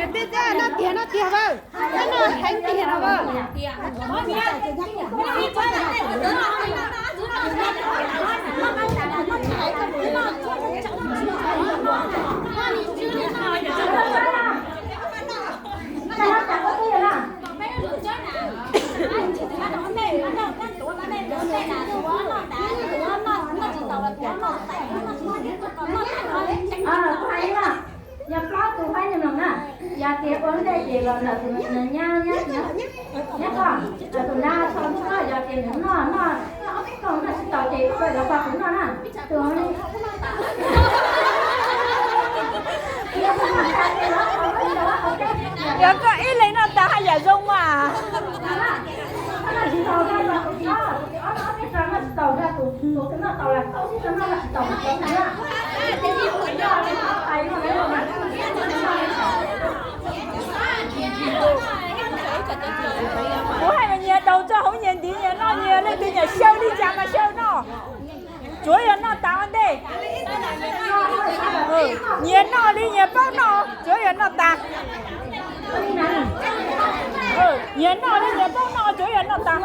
Tej, tej noj tiag, noj tiag vawj. Tej noj heev tiag no vawj. Yog plaub tus faib nyuag no na, yog tias ua ntej ces los ntawm tus nyab, nyab, nyab ko, tus nyab tso ntsuab, yog tias nws noj, noj, noj ob peb kaus noj tsis taus ces koj los kom kuv noj na. Tus Yog koj ib leeg noj tas haj yam zoo mas. Kuv hais mas nyias daus tso hauv nyias ntiv, nyias noj, nyias leej twg nyias xyaw li cas mas xyaw noj. Tsuav yog noj tas ua ntej. Nyias noj li nyias paub noj, tsuav yog noj tas. Nyias noj li nyias paub noj, tsuav yog noj tas.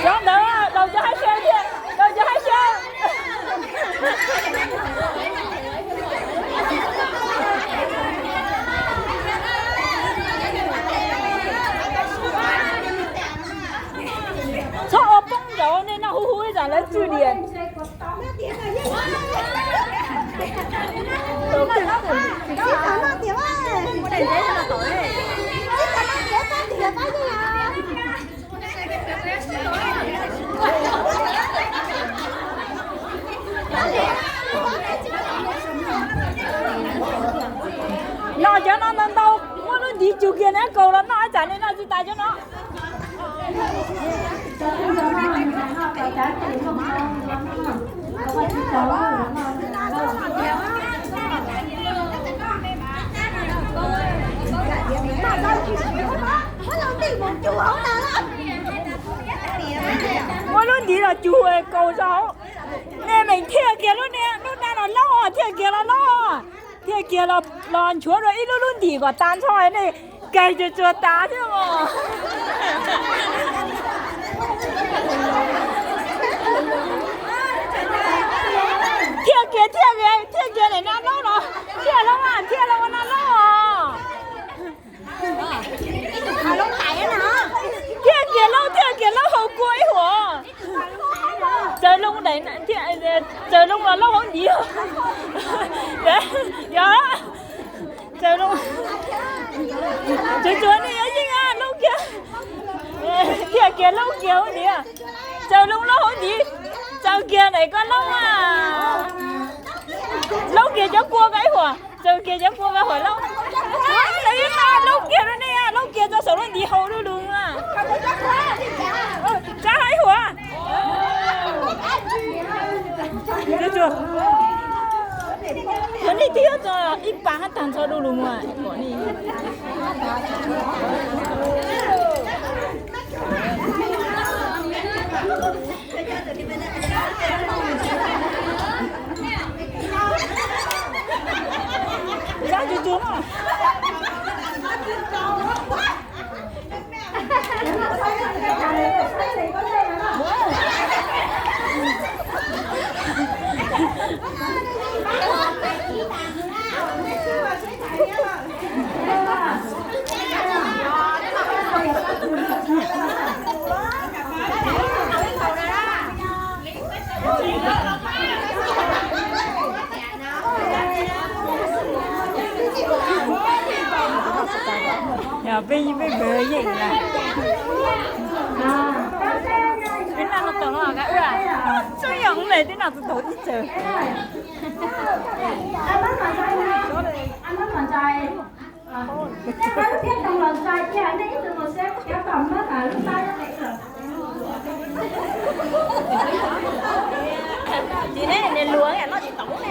Cov ntawd daus cov hab xyaw thiab, daus cov hab xyaw. Txhob ua poob nraud, nej noj huv huv ib tsam lawv tswj diam. Los cov no ntau ntau, muab lub ntiv tsug kiag na, kaus los noj ib tsam nej noj tsis tas cov no. Muab lub ntiv los tsug kaus zog. Nej meem thiaj kiag lub, lub na los laub, thiaj kiag los laub, thiaj kiag los nchuav dua ib lub lub ntim kom tas nrho, nej kais tsuag tsuag tas thiab os. Thiaj kiag, thiaj kiag, thiaj kiag daim na laub los, thiaj laub, thiaj laub na laub os. Thiaj kiag laub, thiaj kiag laub hauv kua ib huam. Tsaws loo, tsaws loo los laub hauv ntiv. Yog, tsaws loo. Tsuag tsuag nej yuav yeej laub kiag. Thiaj kiag laub kiag hauv ntiv. Tsaws loo laub hauv ntiv. Tsaws kiag daim ko laub a. Laub kiag cov kua ko ib huam. Tsaws kiag cov kua ko huam laub. Laub kiag rau nej, laub kiag tso saum lub ntiv haus du lug a. Tsa ib huam. Yog nej twb yuav tso ib pas hab tag nrho du lug mas. Yog peb, peb pawg yeej na. Peb noj tau no ka wb, txob yog hov ne, peb noj tau ib txawg. Ces ne, nws luag noj tsis tau ne.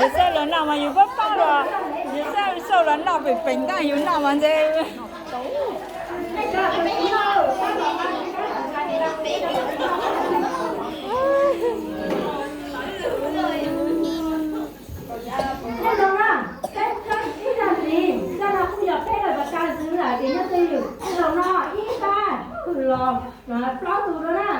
Yus xauj los noj mas yus pab pab los, yus xauj los noj pem pem ntaj yus noj mas ntse. Nej zoo na, peb tsob ib zag ntxiv, zaj no kuj yog peb lawv pas tas zwv lawm ces nyob twj ywm. Zaum no ib pab hwm los plaub tus dua na.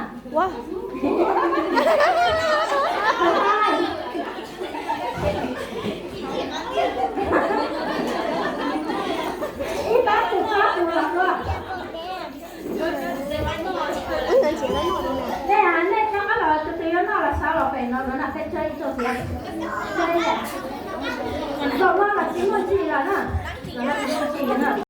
Ib pab hwm plaub tus los dua. Nej, nej rov qab los tus twg yuav noj los xav los pem no no na, peb tsob ib txoj xiav. Zaum no los tsis muaj ntsis lawm na. Zaum no tsis muaj ntsis lawm na.